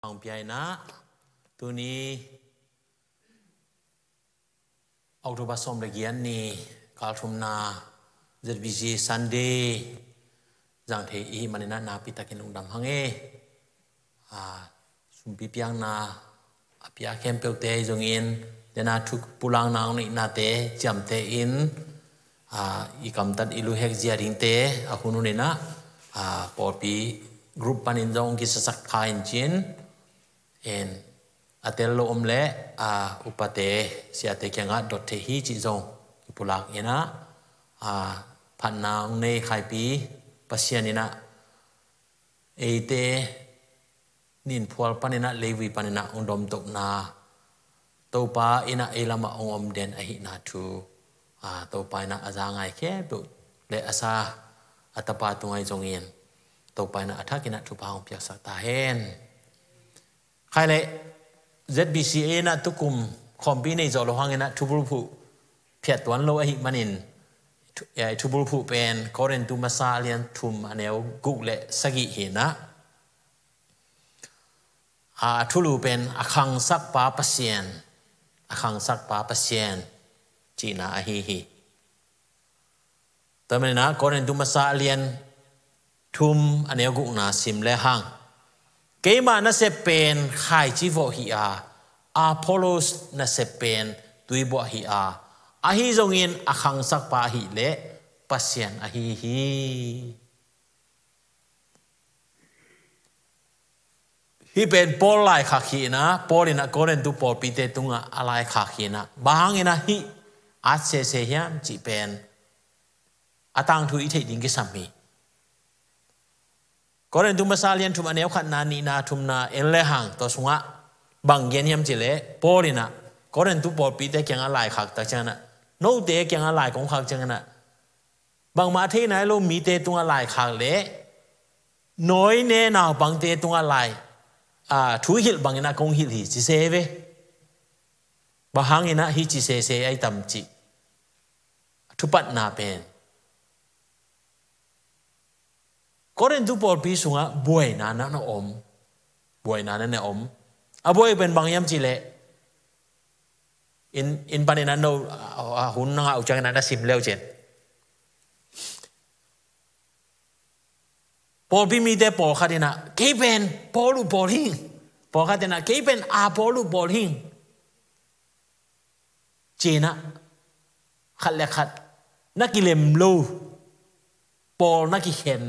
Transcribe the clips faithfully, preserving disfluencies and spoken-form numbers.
Hong pia in ah, tuni October sawm le giat ni, kal thumna, Z B C Sunday zang thei i hih manin ah nakpi takin lungdam hang e. A, sumpi piakna a pia khempeuhte ahi zongin, dena thu pulakna hong neihnate ciamteh in, a, i kamtat i luhek zia dingte a hun hun in ah, a, pawlpi group panin zong hong kisasak kha in cin, en, a tel lo om leh, a, upate, siate kiangah dot theih hi cih zong kipulak in ah, a, phatna hong nei Khaipui Pasian in ah, eite nin phual panin ah, leivui panin ah hong domtohna, Topa in ah ei lamah hong om den ahihna thu, a, Topa in ah a za ngai khempeuh le a sa a tapa tungah ahi zongin, Topa in ah a thakin ah thupha hong piaksak ta hen. Khai leh Z B C A in ah tukum khawmpi nei zawh lo hangin ah thubulphuh phiat tuan lo ahih manin, thu-, eh, thubulphuh pen Korintu Masa a lian thum, a neu guk le sagih hi in ah, a thulu pen a khangsakpa Pasian, a khangsakpa Pasian cihna ahi hi. Tua manin ah Korintu Masa a lian thum, a neu gukna sim le hang, keima nasep pen khaici vawh hi a, Apollos nasep pen tuibuah hi a, ahi zongin a khangsakpa ahih leh Pasian ahi hi. Hih pen Paul laikhak hi in ah, Paul in ah Korintu pawlpite tungah a laikhak hi in ah, bang hangin ah hih at sese hiam cih pen a tangthu i theih ding kisam hi. Korintu Masa lian thum, a neu khatna, nihna, thumna en le hang, tua sungah bang gen hiam cih leh, Paul in ah Korintu pawlpite kiangah laikhak tak ciangin ah, note kiangah lai kong khak ciangin ah, bangmah a thei nai lo mite tungah laikhak leh, nawine naupangte tungah lai, a, thu hilh bangin ah kong hilh hi, ci se ve. Bang hangin ah hih ci sese ahi tam cih thupatna pen, Korintu pawlpi sungah buaina na na om. Buaina na na om. A buai pen bang hiam cih leh, in, in panin ah no, a, a hun na ngah uh ciangin ah na sim le uh cin. Pawlpi mite pawlkhat in ah, kei pen Paul uh pawl hing. Pawlkhat in ah, kei pen Apollos uh pawl hing, ci in ah, khat le khat na kilem lo, pawl na kikhen,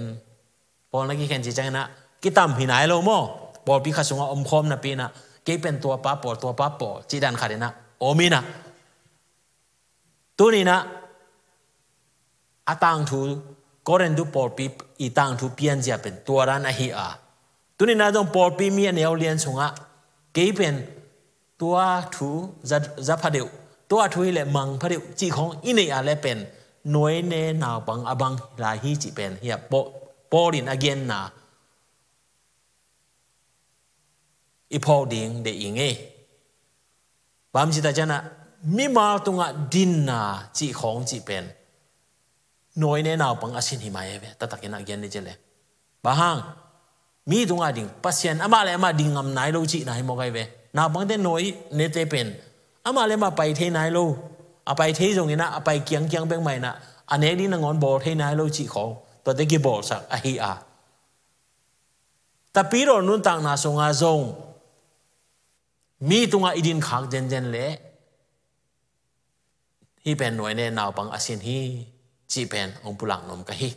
pawl na kikhen cih ciangin ah, kitam hi nai lo maw? Pawlpi khat sungah omkhawm napi in ah, kei pen tuapa pawl, tuapa pawl, cih dan khat in ah om in ah, tuni in ah a tangthu, Korintu pawlpi i tangthu pianzia pen tua dan ahi a, tuni in ah zong pawlpi mi a neu lian sungah, kei pen tua thu za, za pha deuh, tua thu hi leh mang pha deuh cih khawng i neih a leh pen nawine naupang a bang lai hi cih pen hi a, Paul, Paul in a genna i phawk ding deih ing ei. Bang hang hiam cih tak ciangin ah, mimal tungah dinna cih khawng cih pen nawine naupang a sin hi mai ei ve, taktakin ah gen ni ci leh. Bang hang, mi tungah ding, Pasian amah le amah ding ngam nai lo cihna hi mawk ei ve. Naupangte nawinete pen amah le amah pai thei nai lo, a pai thei zongin ah, a pai kiangkiang bek mah in ah, a nek ding nangawn bawl thei nai lo cih khawng, tuate kibawlsak ahi a, Tapidaw nuntakna sungah zong mi tungah i dinkhak zenzen leh, hih pen nawine naupang a sin hi cih pen hong pulak nuam ka hi.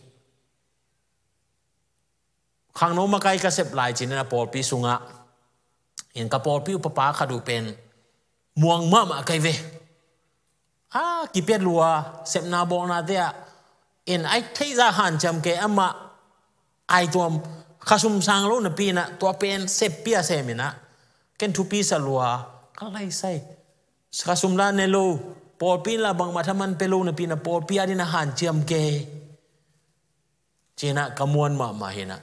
Khangno makai ka sep lai cin in ah pawlpi sungah, in ka pawlpi upapa khat uh pen muang mahmah ka hi ve. A, kipia lua, sepna bawlnate ah, in a theihsa hanciam kei, amah a tuam, khasum sang lo napi in ah, tua pen seppih a sem in ah, ken thupi sa lua, ka laisai. Khasum la ne lo, pawlpi in la bangmah thaman pia lo napi in ah, pawlpi adingin a hanciam kei, ci in ah ka muan mahmah hi in ah.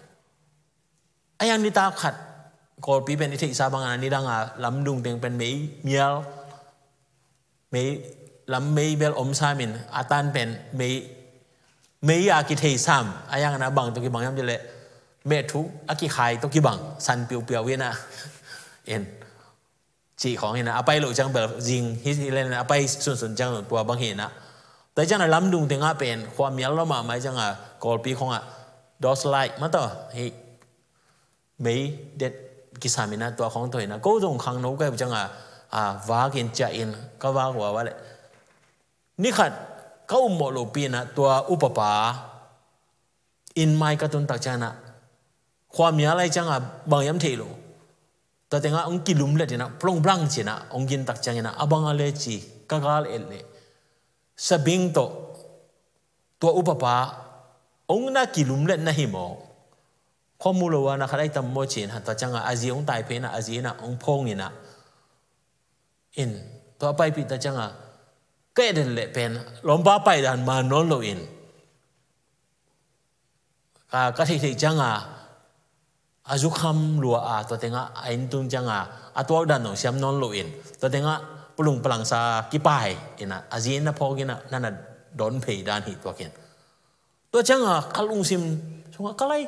A yang nitak khat, Kawlpi pen i theihsa bangin ah, nidang a lamdung teng pen mei mial, mei, lam mei bel om sam in, a tan pen mei, mei a kitheisam, a yang in ah bang tawh kibang hiam cih leh, mehthuk a kikhai tawh kibang, san piaupiau in ah. En, cih khawng hi na, a pai loh ciang bel zing hi, hi len a pai sunsun ciang tua bang hi na. Tua ciang a lamdung tengah pen khuamial lua mahmah ciang a, Kawlpi khawng a, torchlight mah tawh hi, mei det kisam hi na, tua khawng tawh hi na. Ko zong khangno ka hi uh ciang a, a, vak in, ciah in ka vak uh a, vale, ni khat ka um mawh lopi na, tua upapa inn mai ka tun tak ciang na, khuamial lai ciang a bang hiam thei lo. Tua tengah hong kilumlet hi na, plong blang ci na, hong gin tak ciang hi na, a bang a le ci, ka gal et leh, sabing tawh tua upapa hong na kilumlet na hi maw? Khua mu lo a na khat ai tam maw ci na, tua ciang a a zi hong tai phei na, a zi na hong phawng hi na. In, tua paipih tak ciang a, ka et leh pen, lawmpa pai dan man nawn lo in, ka, ka theihtheih ciang a, a zukham lua a, tua tengah a inn tung ciang a, a tuak dan dong siam nawn lo in, tua tengah pulung palangsa kipai in a, a zi in na phawk in a, na na dawn phei dan hi tuak in. Tua ciang a, ka lungsim sung a, ka lai,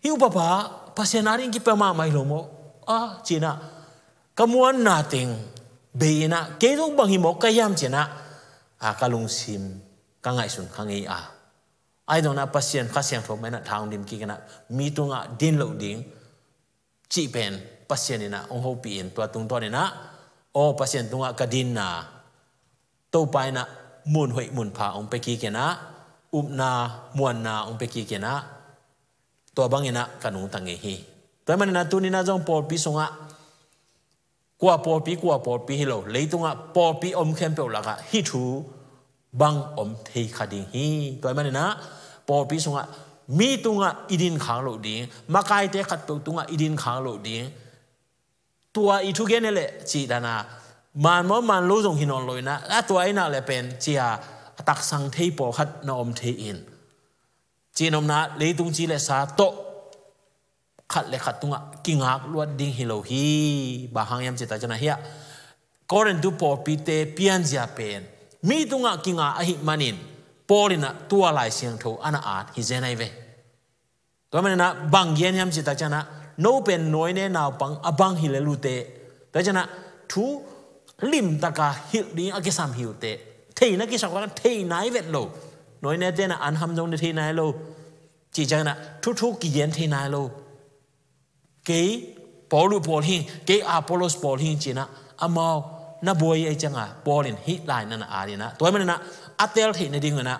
hi upapa, Pasian a ding kipia mahmah hi lo maw? A, ci na, ka muanna teng bei in a, kei zong bang hi maw ka hiam ci na, a, ka lungsim, ka ngaihsun kha ngei a. Ahi zong na Pasian Kha Siangtho mah in a tha hong dim kik in a, mi tungah din loh ding cih pen Pasian in a hong hopih in, tua tungtawn in a, aw, Pasian tungah ka dinna, Topa in a mun hoih mun pha hong pia kik in a, upna, muanna hong pia kik in a, tua bang in a ka nungta ngei hi. Tua ahih manin a tuni in a zong pawlpi sungah, kua pawlpi, kua pawlpi hi lo, leitungah pawlpi om khempeuh lakah hih thu bang om thei kha ding hi. Tua ahih manin a pawlpi sungah mi tungah i din khak loh ding, makaite khatpeuh tungah i din khak loh ding, tua i thugen hi leh cih dan a, man maw man lo zong hi nawn lo in a, a tua in a leh pen ci a, a taksang thei pawlkhat na om thei in, cihnopna leitung ci le sa tawh khat le khat tungah kingak luat ding hi lo hi. Bang hang hiam cih tak ciang a, hiah Korintu pawlpite pianzia pen mi tungah kinga ahih manin Paul in a tua Lai Siangtho a na at hi zen ahi ve. Tua manin a bang gen hiam cih tak ciang a, no pen nawine naupang a bang hi lel uh teh, tua ciang a thu limtak a hilh ding a kisam hi uh teh, theihna kisam kha, thei nai vet lo. Nawinete in a an ham zong ne thei nai lo. Cih ciangin a thuthu kigen thei nai lo. Kei Paul uh pawl hi ing, kei Apollos pawl hi ing ci-in a, amau na buai ahih ciangin Paul in hih lai na na at in a, tua ahih manin a a tel theih nading un a,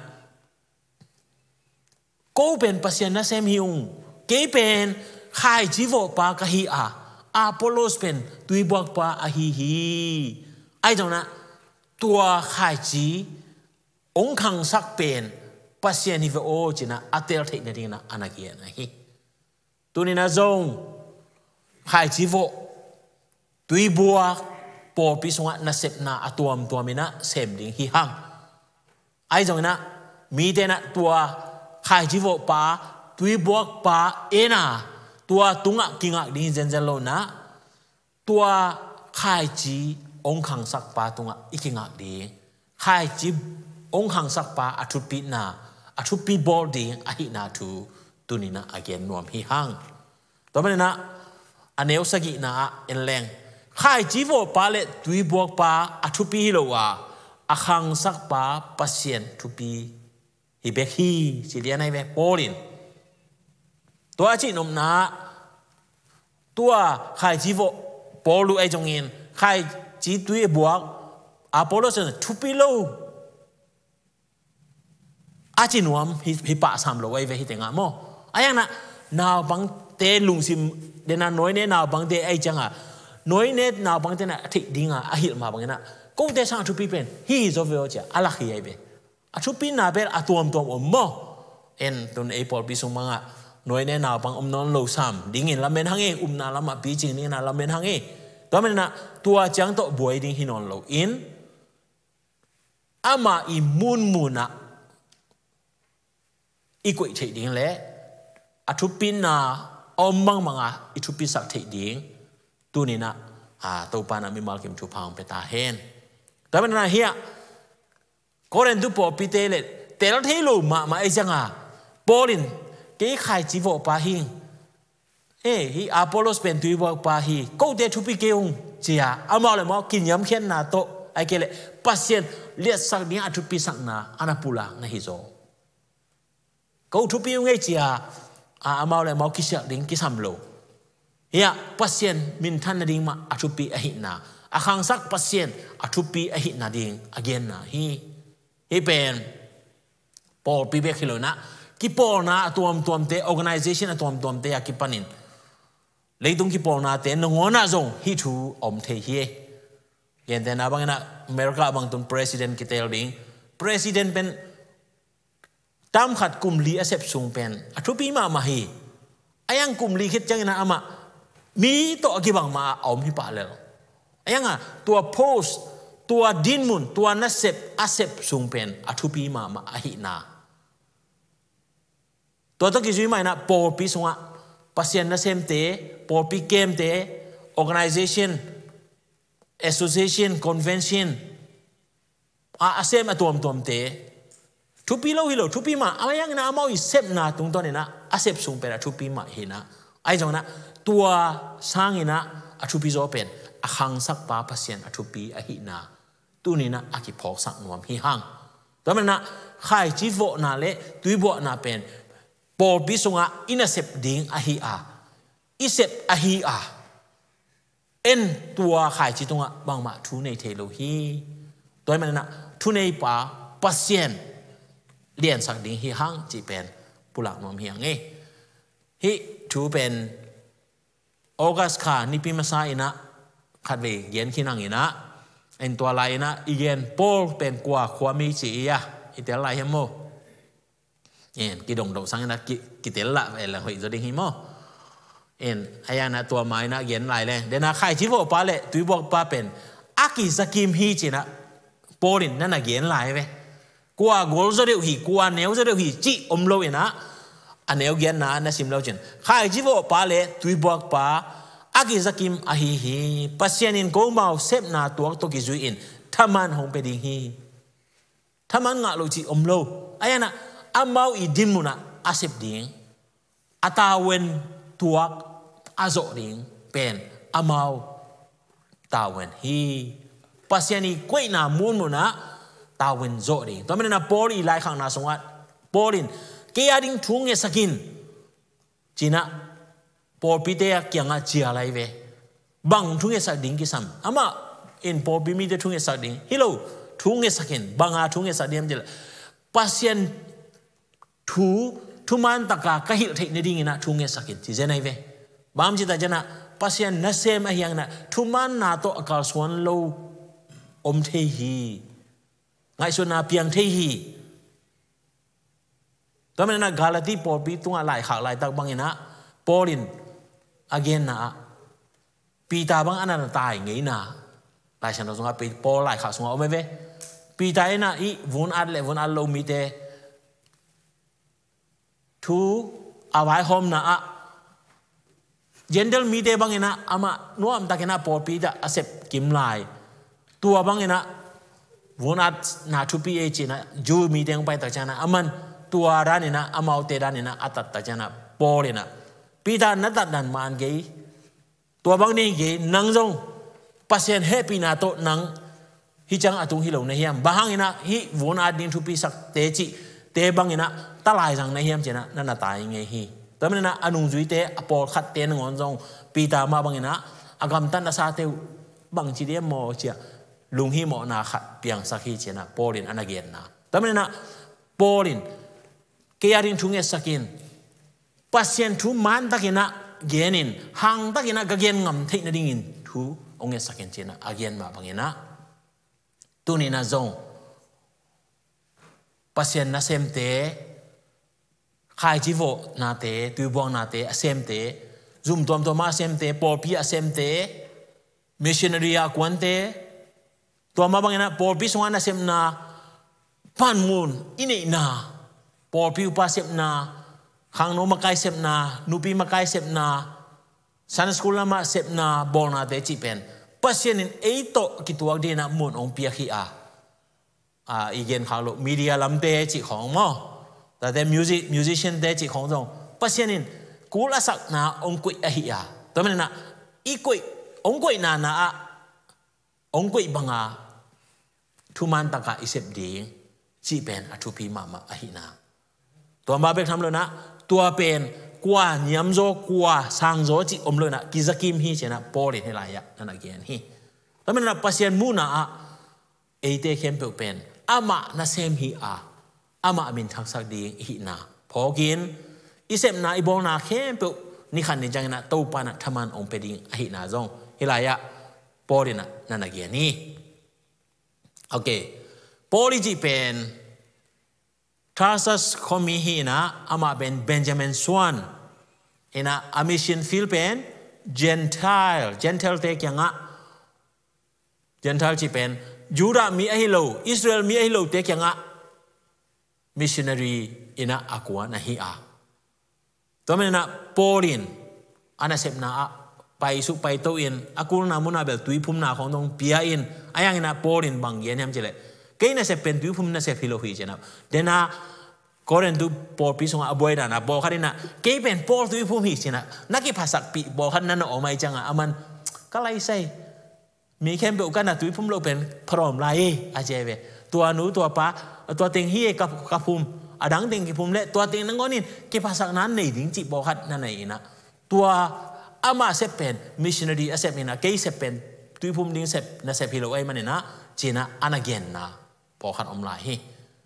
ko pen Pasian nasem hi ung, kei pen khaici vawhpa ka hi a, Apollos pen tuibuakpa ahi hi. Ahi zongin a tua khaici hong khangsak pen Pasian hi ve aw ci-in a a tel theih nadingin a a na gen ahi. Tuni-in a zong khaici vawh, tuibuak, pawlpi sungah nasepna a tuamtuam in a sem ding hi hang. Ahi zongin a mite in a tua khaici vawhpa, tuibuakpa en a, tua tungah kingak ding hi zenzen lo in a, tua khaici hong khangsakpa tungah i kingak ding, khaici hong khangsakpa a thupina, a thupi bawl ding ahihna thu tuni-in a a gen nuam hi hang. Tua manin a, a neu sagihna ah en leng, khaici vawhpa le tuibuakpa a thupi hi lo a, a khangsakpa Pasian thupi hi bek hi, ci lian ahi ve Paul in. Tua a cihnopna ah, tua khaici vawh Paul uh ahi zongin, khaici tuibuak Apollos in thupi lo a ci nuam hi, hi pah sam lo ahi ve hih tengah maw. Ahi hangin a naupangte lungsim, den a nawine naupangte ahih ciangin a, nawine naupangte in a theih dingin a hilh mah bangin a, kote sang a thupi pen hih hi zaw ve aw ci-a a lak hi ahi ve. A thupina bel a tuamtuam om maw. En, tun ei pawlpi sung bangah nawine naupang om nawn lo sam dingin lamen hang e, upna lamah picing dingin a lamen hang e. Tua manin a tua ciang tawh buai ding hi nawn lo in, amah i munmun ah i koih theih ding le a thupina a om bangbang a i thupisak theih ding tuni-in a, a, Topa in a mimal kim thupha hong pia ta hen. Tua manin a hiah Korintu pawlpite le tel thei lo mahmah ahih ciangin Paul in, kei khaici vawhpa hi ing, Hei, hih Apollos pen tuibuakpa hi, kote thupi kei ung, ci-a amau le amau kiniamkhiatna tawh, ahih kei leh Pasian liatsak ding a thupisakna a na pulak na hi zaw. Ko thupi ung ei, ci-a, a, amau le amau kisialh ding kisam lo. Hih ah Pasian minthan nading mah a thupi ahihna, a khangsak Pasian a thupi ahihna ding a genna hi. Hih pen pawlpi bek hi lo in ah, kipawlna a tuamtuamte, organization a tuamtuamte a kipanin leitung kipawlnate nangawn ah zong hih thu a om thei hi. Gentehna bangin ah America bang tun president kitel ding. President pen tam khat kum li a sep sung pen a thupi mahmah hi. A hiang kum li khit ciangin ah amah mi tawh a kibang mah a om hi pah lel. A hiang a tua post, tua dinmun, tua nasep a sep sung pen a thupi mahmah ahihna, tua tawh kizui mah in ah pawlpi sungah Pasian nasemte, pawlpi kemte, organization, association, convention, a, a sem a tuamtuamte thupi lo hi lo, thupi mah. A hiang in ah amau i sepna tungtawn in ah a sep sung pen a thupi mah hi in ah, ahi zongin ah tua sangin ah a thupi zaw pen a khangsakpa Pasian a thupi ahihna tuni in ah a kiphawksak nuam hi hang. Tua manin ah khaici vawhna le tuibuakna pen pawlpi sungah i nasep ding ahi a, i sep ahi a, en tua khaici tungah bangmah thu nei thei lo hi. Tua ahih manin ah thuneipa Pasian liansak ding hi hang cih pen pulak nuam hi hang e. Hih thu pen August kha nipi masa in ah khatvei gen khin hang in ah, en tua lai in ah i gen Paul pen kua khua mi ci i a, i tel lai hiam maw? En, kidongdong sang in ah ki, kitel lah ve la hoih zaw ding hi maw? En, a hiang in ah tua ma in ah gen lai leng, den a khaici vawhpa le tuibuakpa pen a kizakim hi ci in ah Paul in na na gen lai ve. Kua gol zaw deuh hi, kua neu zaw deuh hi cih om lo in ah, a neu giatna na sim lo cin, khaici vawhpa le tuibuakpa a kizakim ahi hi. Pasian in ko amau sepna tuak tawh kizui in thaman hong pia ding hi. Thaman ngah lo cih om lo. A hiang in ah amau i dinmun ah a sep ding, a tavuan tuak a zawh ding pen amau tavuan hi. Pasian i koihna munmun ah tavuan zawh ding. Tua manin ah Paul i laikhakna sungah Paul in kei a ding thu ngetsak in ci in ah pawlpite a kiangah cial lai ve. Bang thu ngetsak ding kisam? Amah in pawlpi mite thu ngetsak ding hi lo, thu ngetsak in, bang a thu ngetsak ding hiam cih leh Pasian thu, thuman taka ka hilh theih nading in ah thu ngetsak in ci zen ahi ve. Bang hiam cih tak ciang ah Pasian nasem a hiang in ah thumanna tawh a kalsuan lo om thei hi. Ngaihsutna piang thei hi. Tua manin ah Galati pawlpi tungah laikhak laitak bangin ah Paul in a genna ah Peter bang a na tai ngeina, Lai Siangtho sungah Pe-, Paul laikhak sungah om e ve. Peter in ah i vun at le vun at lo mite thu a vaihawmna ah Gentile mite bangin ah amah nuamtakin ah pawlpi ah a sep kim lai. Tua bangin ah vun atna thupi ei ci in ah Jew mite hong pai tak ciang ah aman tua danin ah amaute danin ah a tat tak ciang ah Paul in ah Peter na tat dan man kei. Tua bang nei kei, nang zong Pasian hehpihna tawh nang hih ciang a tung hi lo na hiam? Bang hangin ah hih vun at ding thupi sak teci te bangin ah ta laizang na hiam ci in ah na na tai ngei hi. Tua manin ah a nungzuite a pawlkhatte nangawn zong Peter mah bangin ah a gamtat nasate uh bangci diam maw ci a lunghimawhna khat piangsak hi ci in ah Paul in a na genna. Tua manin ah Paul in kei a ding thu ngetsak in, Pasian thu mantakin ah genin, hangtakin ah ka gen ngam theih nadingin thu hong ngetsak in ci in ah a gen mah bangin ah tuni in ah zong Pasian nasemte, khaici vawhnate, tuibuaknate a semte, zum tuamtuam a semte, pawlpi a semte, missionary a kuante, tua mah bangin ah pawlpi sungah nasepna panmun i neihna, pawlpi upa sepna, khangno makai sepna, nupi makai sepna, Sunday school lamah sepna, bawlnate cih pen Pasian in ei tawh kituak dingin ah mun hong piak hi a, a, i gen khak loh media lamte cih khawng maw, tate music, musiciante cih khawng zong Pasian in kul a sakna hong koih ahi a, tua maninah i koih, hong koihna na ah hong koih banga thuman taka i sep ding cih pen a thupi mahmah ahihna. Tua mah bek tham loinah tua pen kua niamzaw, kua sangzaw cih om loinah kizakim hi cinah Paul in hih lai-ah na na gen hi. Tua maninah Pasian muhna ah eite khempeuh pen amah nasem hi a, amah minthangsak ding i hihna phawkin i sepna i bawlna khempeuh ni khat ni cianginah Topa inah thaman hong pia ding ahihna zong hih lai-ah Paul inah na na gen hi. Ok. Paul i cih pen Tarsus khuami hi inah amah pen Benjamin suan inah a mission field pen Gentile, Gentile te kiangah, Gentile cih pen Judah mi ahi lo, Israel mi ahi lo te kiangah missionary inah a kuan ahi a. Tua maninah Paul in a nasepna ah paisuk paito in a kulna munah bel tuiphumna khong dong pia in, a yanginah Paul in bang gen hiam cileh, kei nasep pen tuiphum nasep hi lo hi cinah. Dena Korintu pawlpi sungah a buaina na pawlkhat inah kei pen Paul tuiphum hi cinah na kiphasakpih pawlkhat na na om ahi ciangah aman ka laisai mi khempeuh ka na tuiphum loh pen phalawm lai e a ci a hi ve. Tua nu tua pa, tua teng hi e ka, ka phum, a dang teng kiphum leh tua teng nangawn in kiphasakna nei ding cih pawlkhat na nei inah tua amah sep pen missionary a sep inah kei sep pen tuiphum ding sep nasep hi lo ahi maninah cinah a na genna pawlkhat om lai hi.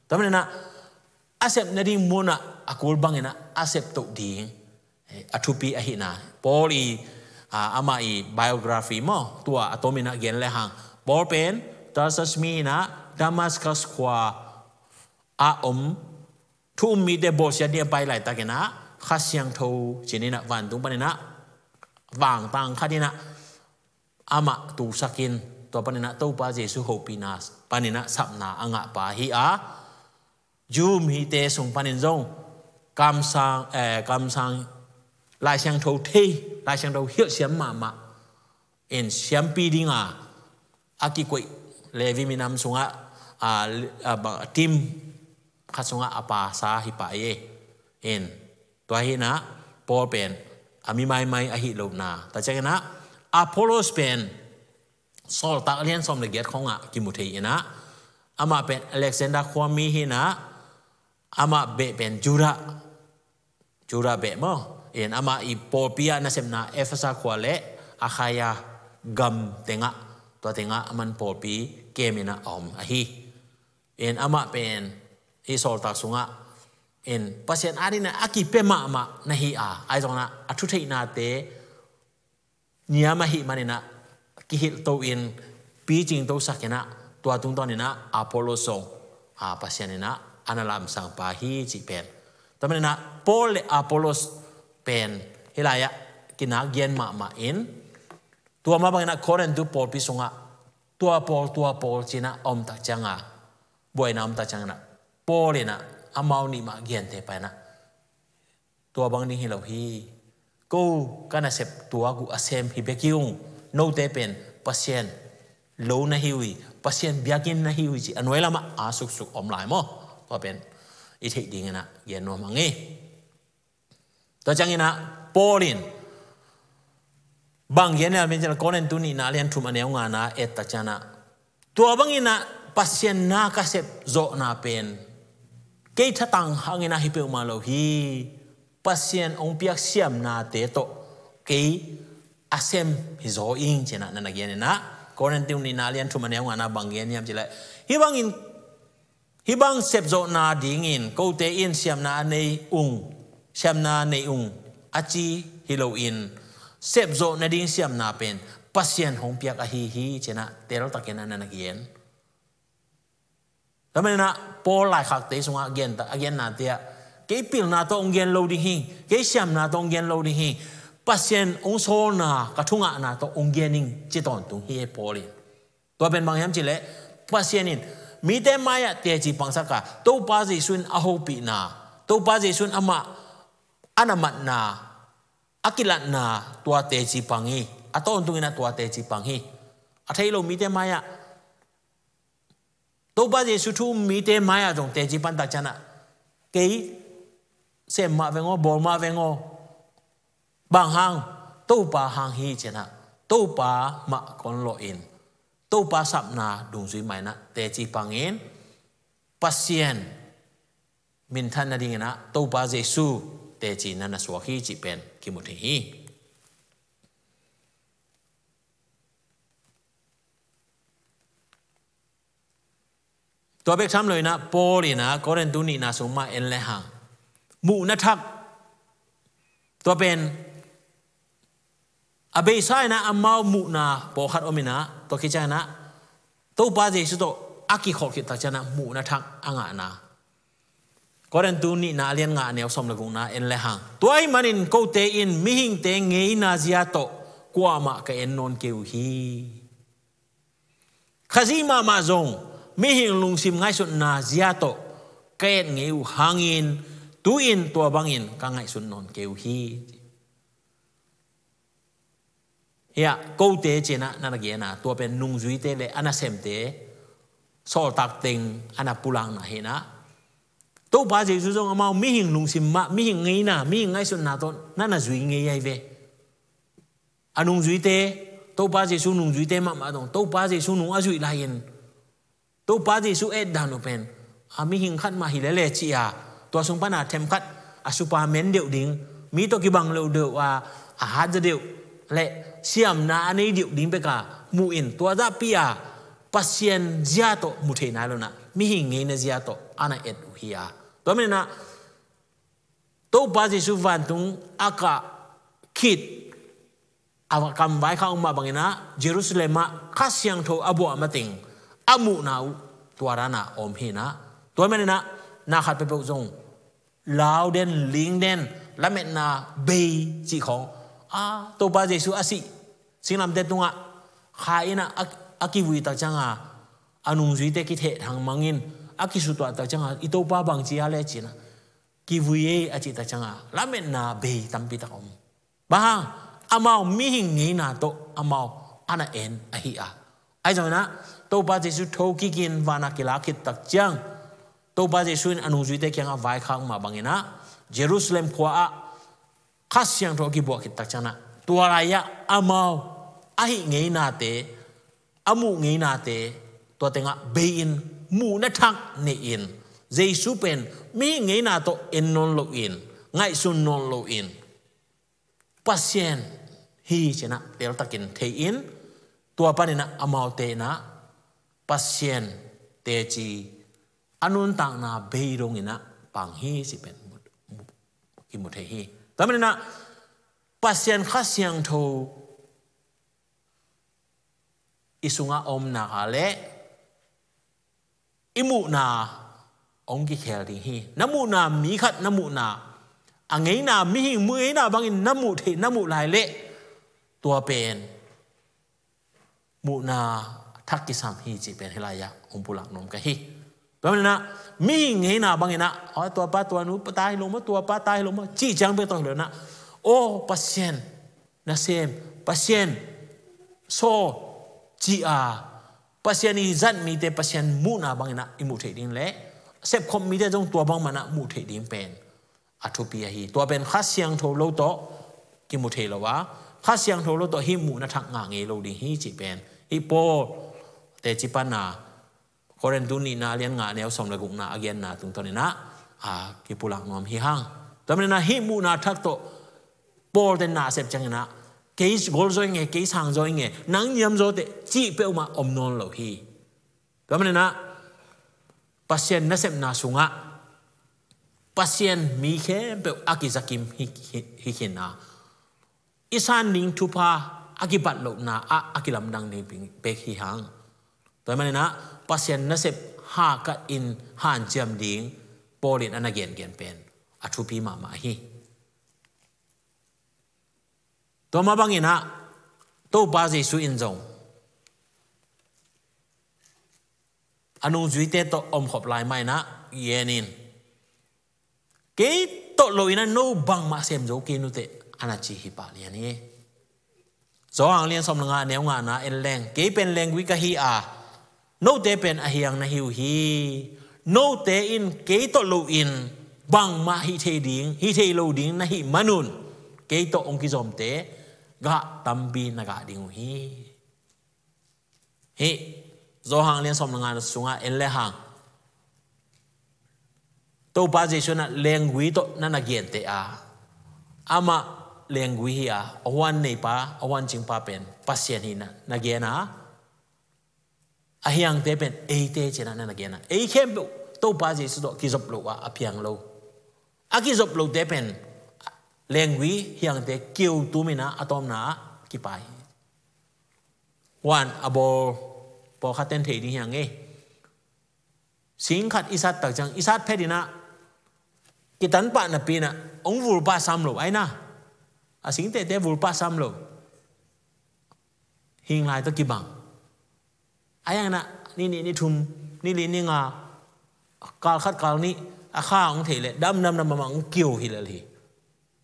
Tua maninah a sep nading munah a kul banginah a sep toh ding a thupi ahihna. Paul i, a, amah i biography maw, tua a tominah gen lehang Paul pen Tarsus mi inah Damascus khua a om thu um mite bawlsiat ding a pai laitakinah Kha Siangtho cininah vantung paninah vangtang khatinah amah tusakin tua paninah Topa Jesu hopihna paninah sapna a ngahpa hi a, Jew mite sung panin zong kamsang, eh, kamsang Lai Siangtho thei, Lai Siangtho hilh siam mahmah in siampi dinga a kikoih Levi minam sungah, a, a, ba, team khat sungah a pasa hi pah hi. In tua hinah Paul pen a mi maimai ahi lohna. Tua cianginah Apollos pen Sawltak lian sawm le giat khongah kimu thei inah amah pen Alexander khuami hinah amah beh pen Judah, Judah beh maw. In amah i pawlpi ah nasepna Efesa khua le Akhaia gam tengah, tua tengah aman pawlpi kem inah a om ahi. In amah pen i sawltak sungah in Pasian adinah a kipia mahmah na hi a, ahi zongah a thutheihnate niam ahih maninah kihilhto in picingto sakinah tua tungtawninah Apollos zong, a, Pasian inah a na lamsangpa hi cih pen. Tua maninah Paul le Apollos pen hih lai-ah kinak gen mahmah in tua mah banginah Korintu pawlpi sungah tua pawl, tua pawl cinah a omtak cianga buaina omtak cianginah Paul inah amau nih mah gente painah tua bang ding hi lo hi. Ko ka nasep tuak uh a sem hi bek hi ung. Note pen Pasian lo na hi uh hi, Pasian biakinn na hi uh hi ci a nuai lamah a suksuk om lai maw. Tua pen i theih dinginah gen nuam hang hi. Tua cianginah Paul in bang gen hiam cih leh Korintu nihna lian thum a neu ngana ettak cianah tua banginah Pasian na ka sep zawhna pen kei thatang hanginah hi peuhmah lo hi. Pasian hong piak siamnate tawh kei a sem hi zaw ing cinah na na gen inah Korintu nihna lian thum a neu ngana bang gen hiam cih leh hih bangin hih bang sepzawhna dingin kote in siamna a nei ung, siamna nei ung a ci hi loin sepzawh nading siamna pen Pasian hong piak ahi hi cinah teltakin a na na gen. Tua maninah Paul laikhakte sungah a gen, a genna tiah kei pilna tawh hong gen lo ding hi, kei siamna tawh hong gen lo ding hi, Pasian hong sawlna ka thungahna tawh hong gen ing ci tawntung hi e Paul in. Tua pen bang hiam cih leh Pasian in mite mai-ah teci pangsak a Topa Jesu in a hopihna, Topa Jesu in amah a na matna, a kilatna tua teci pang hi. A tawntunginah tua teci pang hi. A thei lo mite mai-ah Topa Jesu thu um mite mai-ah zong teci pantak cianah kei sem mah veng aw, bawl mah veng aw, Bang hang? Topa hang hi cinah, Topa mah kon lawh in, Topa sapna dungzui mah inah teci pangin, Pasian minthan nadinginah Topa Jesu teci na na suak hi cih pen kimu thei hi. Tua bek tham lo inah Paul inah Korintu nihna sung mah en le hang, muhna thak, tua pen a beisa inah amau muhna pawlkhat om inah, tua khit cianginah Topa Jesu tawh a kikholh khit tak cianginah muhna thak a ngahna. Korintu nihna a lian nga a neu sawm le gukna en le hang, tua ahih manin kote in mihingte ngeina zia tawh kuamah ka en nawn kei uh hi. Khazih mahmah zong mihing lungsim ngaihsutna zia tawh ka et ngei uh hangin, tu-in tua bangin ka ngaihsut nawn kei uh hi. Hiah kote cinah na na gen a, tua pen nungzuite le a nasemte sawltak teng a na pulakna hinah, Topa Jesu zong amau mihing lungsim mah, mihing ngeina, mihing ngaihsutna tawh na na zui ngei ahi ve. A nungzuite, Topa Jesu nungzuite mahmah zong Topa Jesu nung a zuih lai-in, Topa Jesu etdan uh pen a mihing khat mah hi lele ci-a, tua sung pana themkhat a Superman deuh ding, mi tawh kibang lo deuh a, a hatza deuh le siamna a nei deuh ding beka muh in, tua zahpi-a Pasian zia tawh mu thei nai lo inah, mihing ngeina zia tawh a na et uh hi a. Tua maninah Topa Jesu vantung a kah khit a kam vaikhak mah banginah Jerusalem ah Kha Siangtho a buah mateng a muhna uh tua dana om hinah, tua maninah na khat peuhpeuh zong lau den, ling den, lametna bei cih khawng, a Topa Jesu a sih singlamteh tungah kha inah a, a kivui tak cianga a nungzuite kithehthang mangin a kisutuah tak cianga i Topa bang ci a le cinah kivui ei a cih tak cianga lametna bei tampi tak om. Bang hang? Amau mihing ngeina tawh amau a na en ahi a. Ahi zonginah Topa Jesu thokikin vana kilak khit tak ciang, Topa Jesu in a nungzuite kiangah vaikhak mah banginah Jerusalem khua ah Kha Siangtho a kibuah khit tak cianginah, tua lai-ah amau a hih ngeinate, a muh ngeinate, tua tengah bei-in muhna thak nei-in, Jesu pen mihing ngeina tawh en nawn loin, ngaihsun nawn loin, Pasian hi cinah teltakin thei-in, tua paninah amaute inah Pasian teci a nuntakna bei donginah pang hi cih pen mu, mu, kimu thei hi. Tua maninah Pasian Kha Siangtho i sungah om nak leh i muhna hong kikhel ding hi. Na muhna, mi khat na muhna, a ngeina, mihing muh ngeina bangin na muh theih, na muh lai leh tua pen muhna thak kisam hi cih pen hih lai-ah hong pulak nuam ka hi. Tua maninah mihing ngeina banginah, "Aw, tua pa tua nu ta hi lo maw, tua pa ta hi lo maw," cih ciang bek tawh hi lo inah, "Aw, Pasian nasem, Pasian saw," ci-a Pasian i zat mite Pasian muhna banginah i muh theih ding leh sepkhop mite zong tua bang manah muh theih ding pen a thupi ahi. Tua pen Kha Siangtho lo tawh kimu thei lo a, Kha Siangtho lo tawh hih muhna thak ngah ngei lo ding hi cih pen hih Paul teci pana Korintu nihna a lian nga a neu sawm le gukna a genna tungtawninah a kipulak nuam hi hang. Tua maninah hih muhna thak tawh Paul ten na a sep cianginah, "Kei golzaw ing e, kei sangzaw ing e, nang niamzaw teh," cih peuhmah om nawn lo hi. Tua maninah Pasian nasepna sungah Pasian mi khempeuh a kizakim hi, hi, hi khin a, i san ding thupha a kibat lohna ah a kilamdang ding pek hi hang. Tua maninah Pasian nasep hakahin hanciam ding Paul in a na gengen pen a thupi mahmah hi. Tua mah banginah Topa Jesu in zong a nungzuite tawh omkhop lai mah inah, yenin, "Kei tawh loinah no bangmah sem zo kei nuteh," a na ci hi pah lian hi. Johan lian sawm le nga a neu ngana en leng, "Kei pen lenggui ka hi a, note pen a hiang na hi uh hi. Note in kei tawh loin bangmah hih thei ding, hih thei lo ding na hih manun, kei tawh hong kizomte gah tampi na gah ding uh hi. Hih Johan lian sawm le nga sungah en le hang, Topa Jesu in ah lenggui tawh na na gente a, amah lenggui hi a, a huan neipa, a huan cingpa pen Pasian hi na na gen a, a hiangte pen eite ci-in ah na na gen a, ei khempeuh Topa Jesu tawh kizop lo a, a piang lo. A kizop lote pen lenggui hiangte keu tum in ah a tawpna ah kipai hi. Huan a bawl pawlkhat ten thei ding hi hang e. Sing khat i sat tak ciang, i sat phet in ah kitan pah napi in ah hong vul pah sam lo, ai na. A singtehte vul pah sam lo. Hing lai tawh kibang. A hiang in ah ni nih ni thum, ni li ni nga, kal khat kal nih a kha hong thei leh damdam na mahmah hong keu hi lel hi.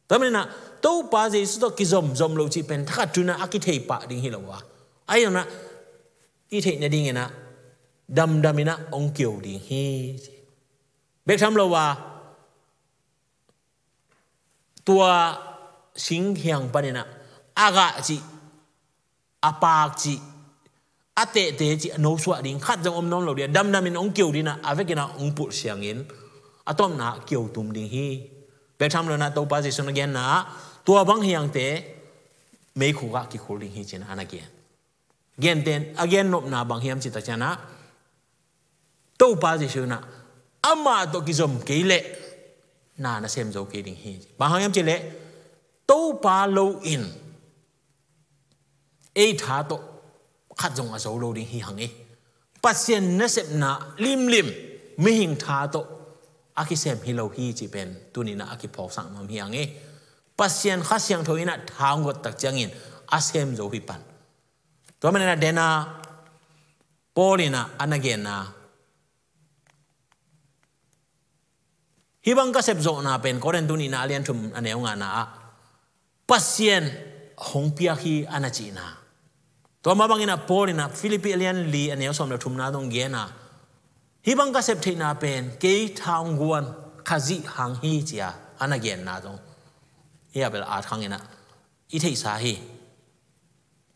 Tua manin ah Topa Jesu tawh kizomzom lo cih pen thakhat thu in ah a kithei pah ding hi lo a, a hiang in ah i theih nading in ah damdam in ah hong keu ding hi. Bek tham lo a, tua sing hiang panin ah a gah cih, a paak cih, a tehte cih, a nosuah ding khat zong om nawn lo ding a, damdam in hong keu ding a, a vekin ah hong pulh siangin a tawpna ah keu tum ding hi. Bek tham lo in ah Topa Jesu na genna ah tua bang hiangte meikhuk ah kikhul ding hi ci-in ah a na gen. Genten a gen nopna bang hiam cih tak ciang ah, Topa Jesu in ah amah tawh kizom kei leh na na sem zo kei ding hi. Bang hang hiam cih leh Topa lo in ei tha tawh khat zong a zo lo ding hi hang e. Pasian nasepna limlim mihing tha tawh a kisem hi lo hi cih pen tuni in ah a kiphawksak nuam hi hang e. Pasian Kha Siangtho in ah tha hong guat tak ciangin a sem zo hi pan. Tua manin ah den a Paul in ah a na genna, hih bang ka sepzawhna pen Korin tu nihna a lian thum a neu ngana ah Pasian hong piak hi a na cihna. Tua mah bangin ah Paul in ah Philippi a lian li a neu sawm le thumna dong gen a, hih bang ka sep theihna pen kei tha hong guan Khazih hang hi ci-a a na genna dong hih a bel at khang in ah i theihsa hi.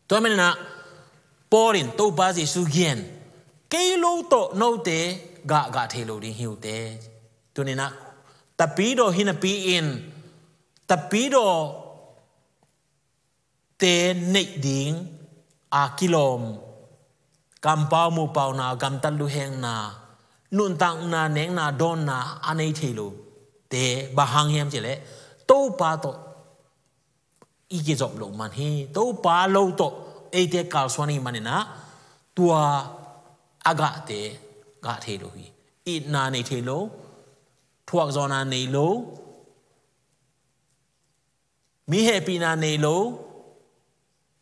Tua manin ah Paul in Topa Jesu gen, kei lo tawh note gah gah thei lo ding hi uh teh. Tuni in ah Tapidaw hi napi-in Tapidawte neih ding a kilawm kampau muhpauna, gamtat luhengna, nuntakna, nekna, dawnna a nei thei lote bang hang hiam cih leh Topa tawh i kizop loh man hi. Topa lo tawh eite kalsuan i hih manin ah tua a gahte gah thei lo hi. Itna nei thei lo, thuakzawhna nei lo, mi hehpihna nei lo,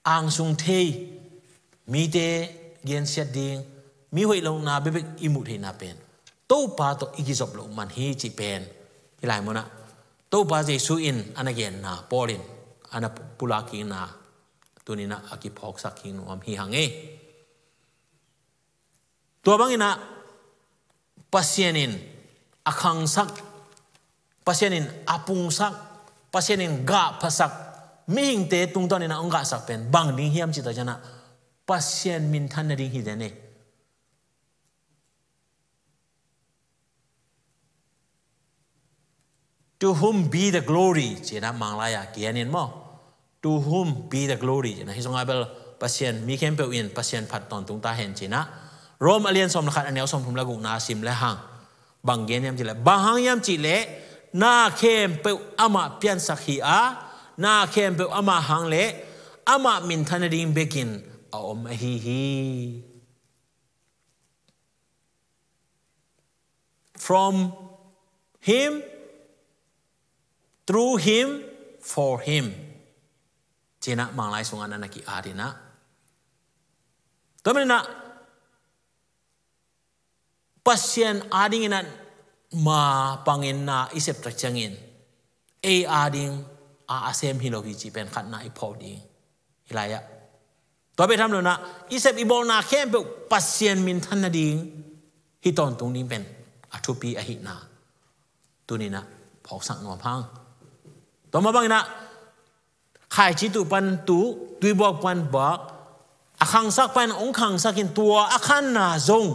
angsung thei, mite gensiat ding, mi hoih lohna bekbek i muh theihna pen Topa tawh i kizop loh man hi cih pen hih lai munah Topa Jesu in a na genna Paul in a na pulak kikna tuni-in ah a kiphawksak kik nuam hi hang e. Tua bangin ah Pasian in a khangsak, Pasian in a pungsak, Pasian in gahphasak, mihingte tungtawnin ah hong gahsak pen bang ding hiam cih tak ciangin ah Pasian minthan nading hi den e. To whom be the glory? Ci-in ah Manglai ah kigen in maw. To whom be the glory? Ci-in ah hih sungah bel Pasian, mi khempeuh in Pasian phat tawntung ta hen ci-in ah Rom a lian sawm le khat a neu sawmthum le gukna sim le hang bang gen hiam cih leh, bang hang hiam cih leh na khempeuh amah piansak hi a, na khempeuh amah hang le amah minthan nading bekin a om ahi hi. From him, through him, for him. Ci-in ah Manglai sungah na na ki-at in ah, tua manin ah Pasian adingin ah ma pangin na i sep tak ciangin ei ading a a sem hi lo hi cih pen khatna i phawk ding hi lai ah. Tua bek tham lo-in ah i sep i bawlna khempeuh Pasian minthan nading hi tawntung ding pen a thupi ahihna tuni-in ah phawksak nuam hang. Tua mah bangin ah khaici tuh pan tuh, tuibuak pan buak, a khangsak pan hong khangsak in, tua a khanna zong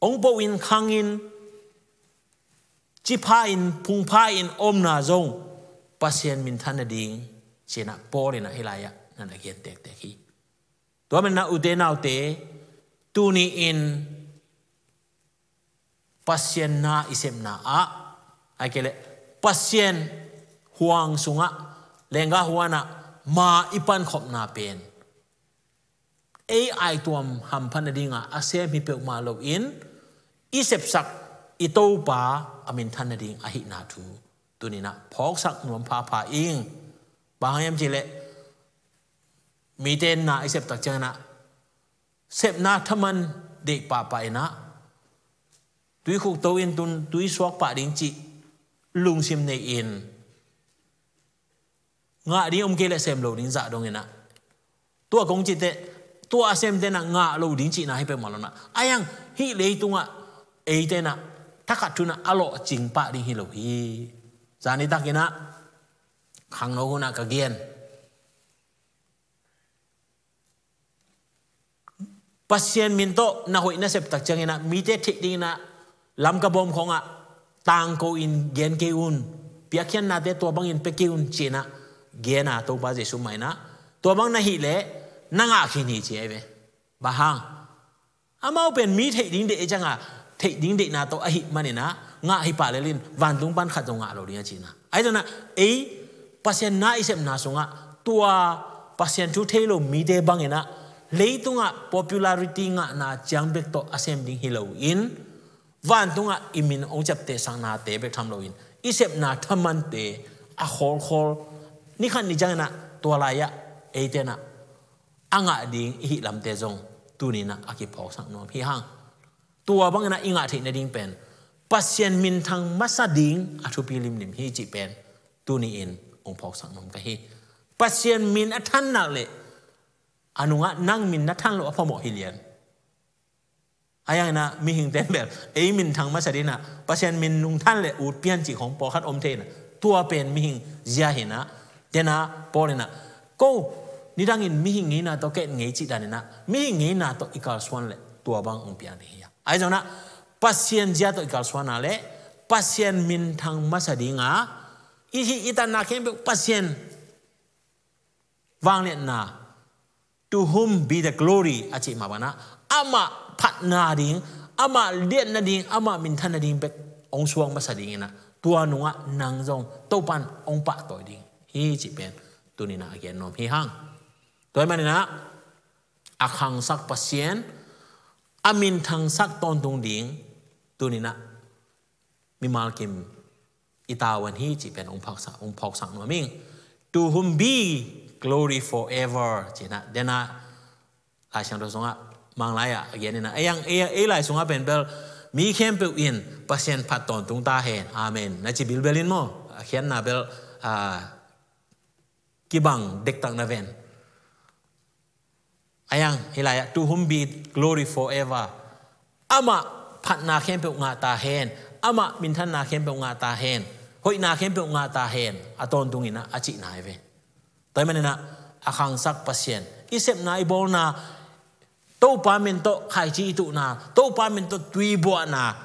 hong poh in khang in, ci pha in, phung pha in omna zong Pasian minthan nading ci-in ah Paul in ah hih lai-ah na na gen tektek hi. Tua manin ah ute naute, tuni-in Pasian na i sepna ah, ahih kei leh Pasian huang sungah, lenggah huan ah ma i pankhopna pen ei aituam hamphat nading a a sem hi peuhmah loin, i sepsak i Topa a minthan nading ahihna thu tuni-in ah phawksak nuam phapha ing. Bang hang hiam cih leh mite in na i sep tak ciangin ah, sepna thaman deih pahpah in ah, tui khukto in tun tui suak pah ding cih lungsim nei-in, ngah ding om kei leh sem lo ding zah dong in ah, tua kong cih teh, tua a semte in ah ngah lo ding cihna hi peuhmah lo in ah, a iang hih leitungah eite in ah thakhat thu in ah a lawhcing pah ding hi lo hi. Zan nitak in ah khangno hun ah ka gen, Pasian min tawh na hoih na sep tak ciangin ah mite theih dingin ah Lamka bawm khawngah tangko in gen kei un, piakkhiatnate tua bangin pia kei un ci-in ah gen a, Topa Jesuh mah in ah tua bang na hih leh na ngah khin hi ci ahi ve. Bang hang? Amau pen mi theih ding deih ciangin, theih ding deihna tawh ahih manin ah ngah hi pah lel in, vantung pan khat zong ngah lo ding a cihna. Ahi zongin ah ei Pasian na i sepna sungah tua Pasian thu thei lo mite bangin ah leitungah popularity ngahna ciang bek tawh a sem ding hi loin, vantungah i min hong ciaptehsaknate bek tham loin, i sepna thamante a khawlkhawl, ni khat ni ciangin ah tua lai-ah eite in ah a ngah ding i hih lamte zong tuni-in ah a kiphawksak nuam hi hang. Tua bangin ah i ngah theih nading pen Pasian minthang masa ding a thupi limlim hi cih pen tuni-in hong phawksak nuam ka hi. Pasian min a than nak leh a nungah nang min na than loh a phamawh hi lian. A iang in ah mihing ten bel ei minthang masa ding in ah Pasian min nung than leh ut pian cih khawng pawlkhat om thei in ah, tua pen mihing zia hi in ah, tua in ah Paul in ah, ko nidangin mihing ngeina tawh ka et ngei cih dan in ah mihing ngeina tawh i kalsuan leh tua bang hong piang ding hi a. Ahi zongin ah Pasian zia tawh i kalsuan a leh Pasian minthang masa ding a, i hih i tanna khempeuh Pasian vangliatna, "To whom be the glory," a cih mah bangin ah, amah phatna ding, amah liatna ding, amah minthanna ding bek hong suak masa ding in ah, tua nungah nang zong Topa in hong pahtawi ding hi cih pen tuni-in ah a gen nuam hi hang. Tua ahih manin ah a khangsak Pasian, a minthangsak tawntung ding tuni-in ah mimal kim i tavuan hi cih pen hong phawksak, hong phawksak nuam ing. "To whom be glory forever," ci-in ah, den ah Lai Siangtho sungah Manglai ah a gen in ah, ei ang, ei, ei lai sungah pen bel mi khempeuh in Pasian phat tawntung ta hen, amen, na ci bilbel in maw, a khiatna bel, ah, kibang dektak na ven. A iang hih lai-ah, "To whom be glory forever." Amah phatna khempeuh ngah ta hen, amah minthanna khempeuh ngah ta hen, hoihna khempeuh ngah ta hen, a tawntungin ah a cihna hi ve. Tua ahih manin ah a khangsak Pasian, i sepna i bawlna Topa min tawh khaici i tuhna, Topa min tawh tui buahna,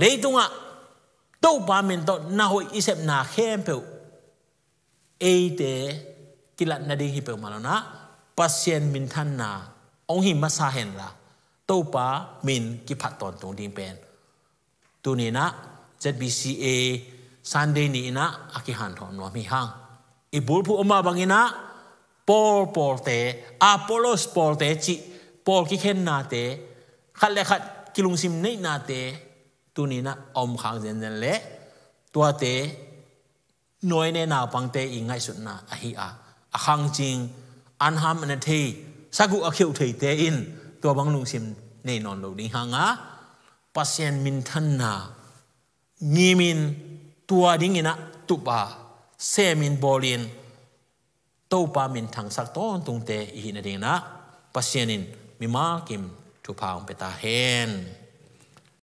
leitungah Topa min tawh na hoih i sepna khempeuh eite kilat nading hi peuhmah lo in ah, Pasian minthanna hong hi masa hen la, Topa min kiphat tawntung ding pen tuni-in ah Z B C A Sunday ni-in ah a kihanthawn nuam hi hang. I bulphuh om mah bangin ah Paul pawlte, Apollos pawlte cih pawl kikhennate, khat le khat kilungsim neihnate tuni-in ah a om khak zenzen leh, tuate nuaine naupangte i ngaihsutna ahi a, a khangcing, an ham an a thei, saguh a kheuh theite in tua bang lungsim nei nawn lo ding hang a, Pasian minthanna ngimin, tua dingin ah tup a, semin, bawlin, Topa minthangsak tawntungte i hih nadingin ah Pasian in mimal kim thupha hong pia ta hen.